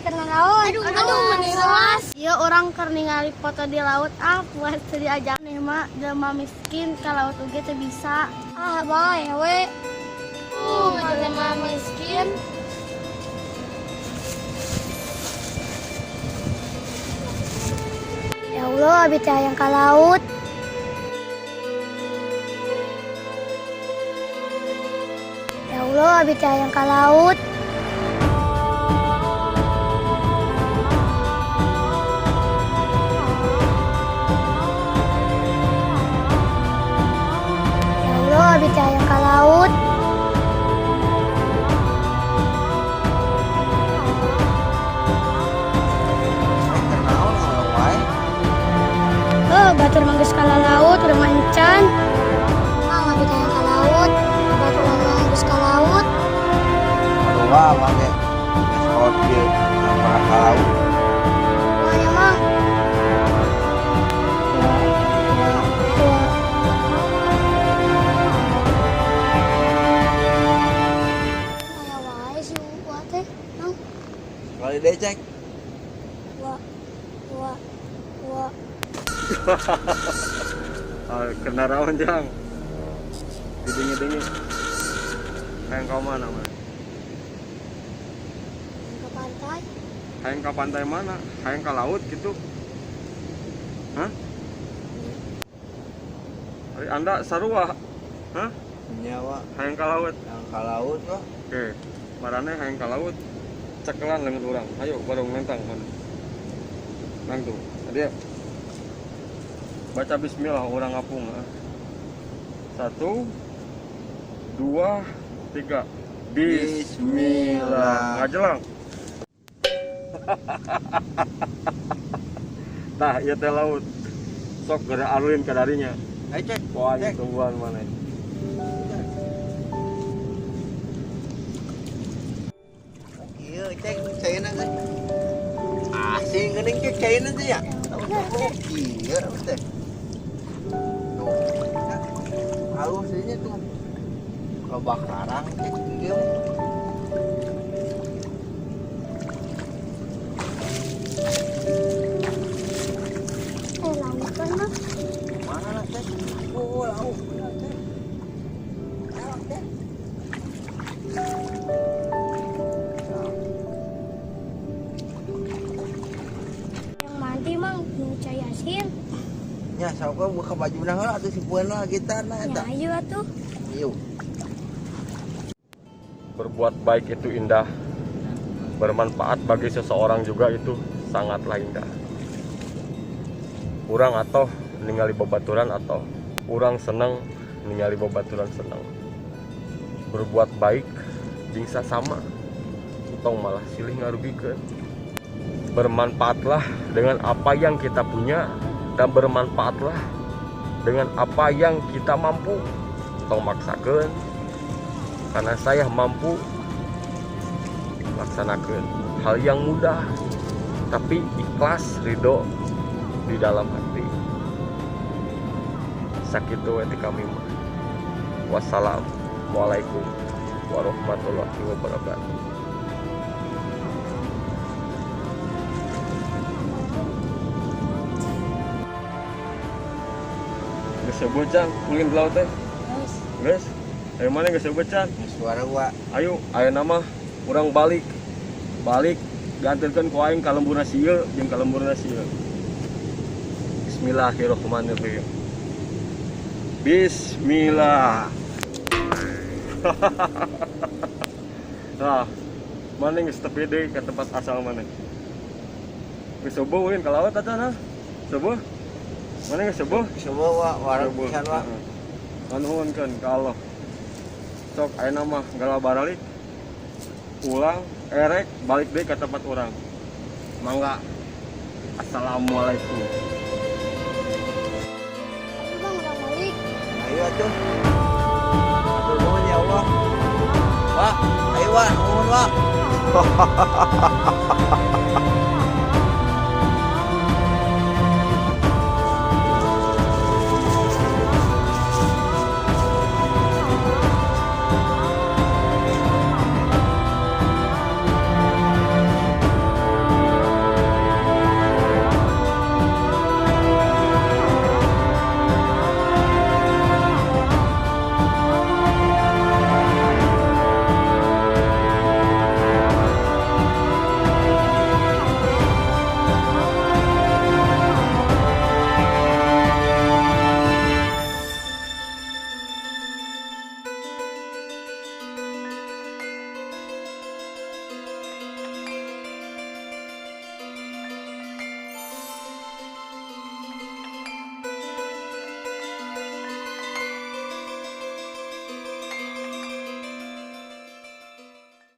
Keur naon? Aduh, aduh, meni reuas. Ieu urang keur ningali foto di laut, ah, puas teu diajak. Nih mah jelema miskin ka laut oge teu bisa. Ah, bae we. Jelema miskin. Ya Allah, abi teh hayang ka laut. Ya Allah, abi teh hayang ka laut. Ya Allah, abi teh hayang ka laut. Keur naon ngomong wae? Eh, batur mah geus ka laut, urang mah encan. Mang, abi teh hayang ka laut. Batur mah geus ka laut. Aduh, wah, make geus kolot kieu pernah ka laut. Mana, Mang? Dua, dua, dua. Aya wae si Uwa teh, Mang. Sekali deui, Cek. Dua, dua, dua. Ah, kena rawan jang. Didingi-dingi. Hayang ka mana, Mas? Ke pantai. Hayang ka pantai mana? Hayang ka laut gitu. Hah? Ari Anda sarua. Hah? Nya, Wak. Hayang ka laut. Yang ka laut, wah. Oke. Maraneh hayang ka laut. Cekelan leungeun urang. Ayo bareng nentang mana. Nang tuh. Dia baca bismillah urang ngapung. Ah. Satu, dua, tiga. Bismillah. Bismillah. Ngajelang. Tah, ieu teh laut. Sok geura arulin ka darinya. Ayo, Cek. Wah, Cek. tungguan mana? Kieu, Cek, caina teh. Asing geuning, Cek, caina teh ya. Oh, kieu teh. Tuh, ya. Halus ini tuh. Loba karang, Cek, kieu. Eh, laut kan, Mang. Mana lah, Cek? Oh, laut bener, Cek. Laut, Cek. Yang mandi, Mang, nu cai asin. Nya, sok we buka baju heula atuh simpeun lah gitarna Ya, eta. ayo atuh. Yuk. Berbuat baik itu indah. Bermanfaat bagi seseorang juga itu sangatlah indah. Urang atau ningali babaturan atau urang seneng ningali babaturan seneng. Berbuat baik jeung sasama tong malah silih ngarugikeun. Bermanfaatlah dengan apa yang kita punya dan bermanfaatlah dengan apa yang kita mampu. Tong maksakeun karena saya mampu, laksanakan hal yang mudah tapi ikhlas ridho di dalam hati. Sakitu we ti kami mah. Wassalamualaikum warahmatullahi wabarakatuh. Geus seubeuh can ulin di laut teh. Geus. Ayo mana geus seubeuh can? Suara gua. Ayo, ayeuna mah urang balik. Balik diantarkeun ku aing ka lemburna sieu jeung ka lemburna sieu. Bismillahirrahmanirrahim. Bismillah. Nah, mana geus tepi deui ka tempat asal mana? Geus subuh ulin ka laut atuh nah. Subuh. Mana geus subuh? Subuh, Wak, wareg Subuh. pisan, Wak. Heeh. Nuhunkeun ka Allah. Sok ayeuna mah geura baralik. Pulang, erek, balik deui ka tempat urang. Mangga. Assalamualaikum. Ayo, Bang, urang balik. Ayo atuh. Atur nuhun ya Allah. Wah, ayo Wak, nuhun, Wak.